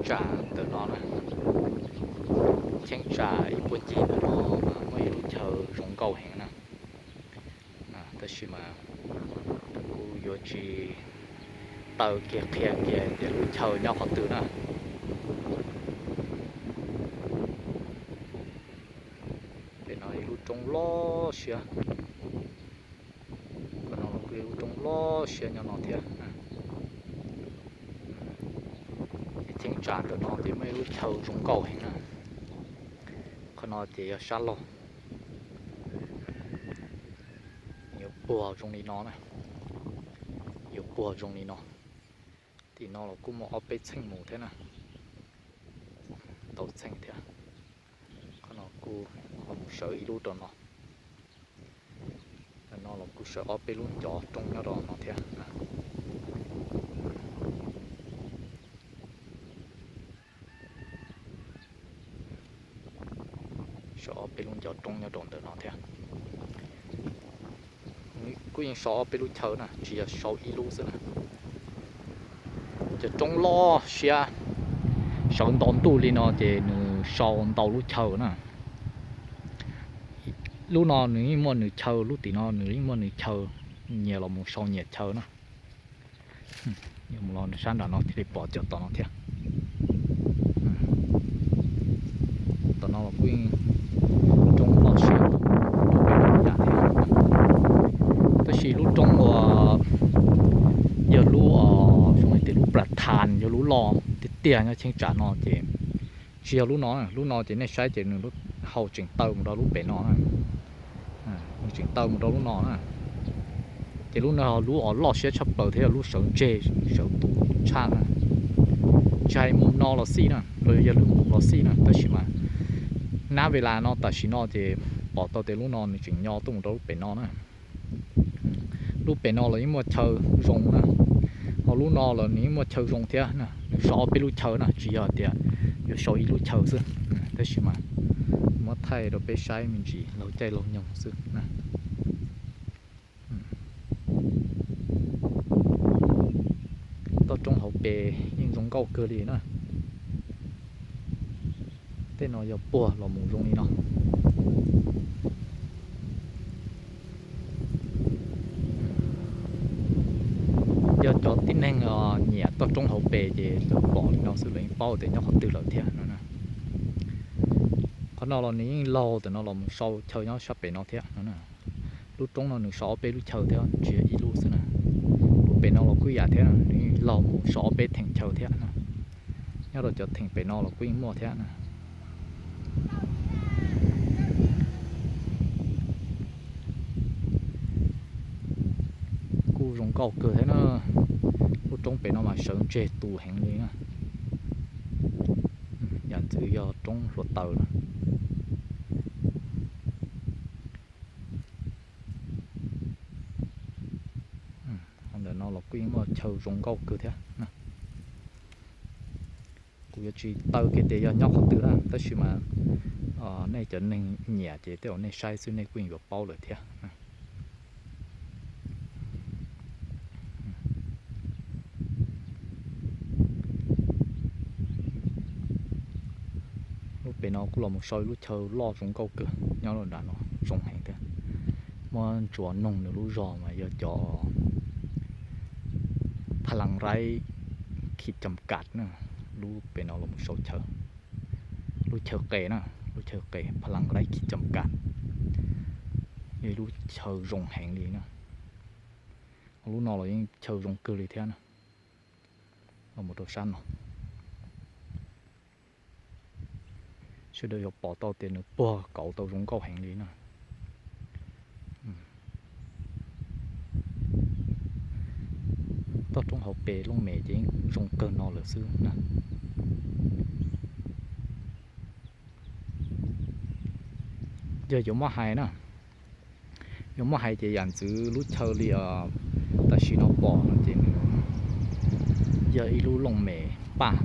tsam ntawm no na, cheeb tsam ib puag ncig ntawm no muaj ib lub chaw zoo nkauj heev na. Tab sis mas kuv yuav tsis taw kiag qhia kiag tias lub chaw nyob qhov twg na. Pem no ib lub roob loj siab, qhov no los kuj ib lub roob loj siab nyob no thiab. Ces cheeb tsam ntawm no ces muaj ib lub chaw zoo nkauj heev na. Qhov no ces yog sab laug, yuav puag zoo li no na, yuav puag zoo li no. Tim no los kuj muaj ob peb txheej mus thiab na, ntau txheej thiab. Qhov no kuj los sawv ib lub rau no, no los kuj sawv ob peb lub ncov roob nyob rau no thiab. Sawv ob peb lub ncov roob nyob rau ntawm no thiab. Kuj yeej sau ob peb lub chaw na, tsis yog sau ib lub xwb na. Cov roob loj siab sawv nto ntuj li no ces nws sau ntau lub chaw na. Lub no nws yeej muaj nws chaw, lub tim no nws yeej muaj nws chaw, nyias los mus sau nyias chaw na. Mus los sab nram no thiaj li pom cov tom no thiab. Tom no los kuj roob loj siab, tab sis lub roob uas yog lub zoo li tias lub plas thas yog lub loj tiag tiag nyob cheeb tsam no ces tsis yog lub no. Lub no ces nej saib ces nws hau tseem taw mus rau lub pem no na, tseem taw mus rau lub no na. Ces lub no lub uas loj siab tshaj plaws thiab yog lub sawv ntseg sawv tus tshaj na. Tsis hais mus no los xij na, los yog lwm mus los xij na, tab sis mas nab ve las no tam sim no ces pom tau tias lub no nws tseem nyo tuaj mus rau lub pem no na. Lub pem no los yeej muaj chaw zoo na, ho lub no los nws yeej muaj chaw zoo thiab na. Nws sau ob peb lub chaw na, tsis yog tias yuav sau ib lub chaw xwb, tab sis mas muab thaij rau peb saib me ntsis laug caij laug nyoog xwb na. Toj roob hauv pes yeej zoo nkauj kawg li na. Tej no yog puag los mus zoo li no. Yog cov tib neeg nyiam toj roob hauv pes ces lawv pom li no xwb lawv yeej paub tias nyob qhov twg lawm thiab no. Qhov no los nws yeej laug tam no los mus sau chaw nyob sab pem no thiab no. Lub roob no nws sau ob peb lub chaw thiab tsis yog ib lub xwb na. Lub pem no los kuj yam thiab, nws yeej laug mus sau ob peb theem chaw thiab no. Nyob rau cov theem pem no los kuj yeej muaj thiab na. Kuj zoo nkauj kawg thiab na. Lub roob pem no mas sawv ntseg tus heev li na. Yam ntxwv yog roob hluav taws na. Ntawm no los kuj yeej muaj chaw zoo nkauj kawg thiab. Kuv yuav tsis taw kiag tias yog nyob qhov twg na, tab sis mas nej cov neeg nyiam ces tej zaum nej saib xwb nej kuj yeej yuav paub lawm thiab. Lub pem no kuj los mus sau ib lub chaw loj zoo nkauj kawg nyob rau nram no, zoo heev thiab. Muab ntsuas noog nws lub zog mas yog cov Pha Las Nraib Khis Cam Kas na, lub pem no los mus sau chaw. Lub chaw qes na, lub chaw qes Pha Las Nraib Khis Cam Kas, yog ib lub chaw zoo heev li na. Lub no los yeej chaw zoo kawg li thiab na. Los mus rau sab no, sawv daws yuav pom tau tias nws puag kauv tau zoo nkauj heev li na. Toj roob hauv pes looj mem ces yeej zoo kawg no lawm xwb na. Yog yuav muab hais na, yuav muab hais ces yam ntxwv lub chaw li tam sim no pom no ces nws yog ib lub looj mem paj,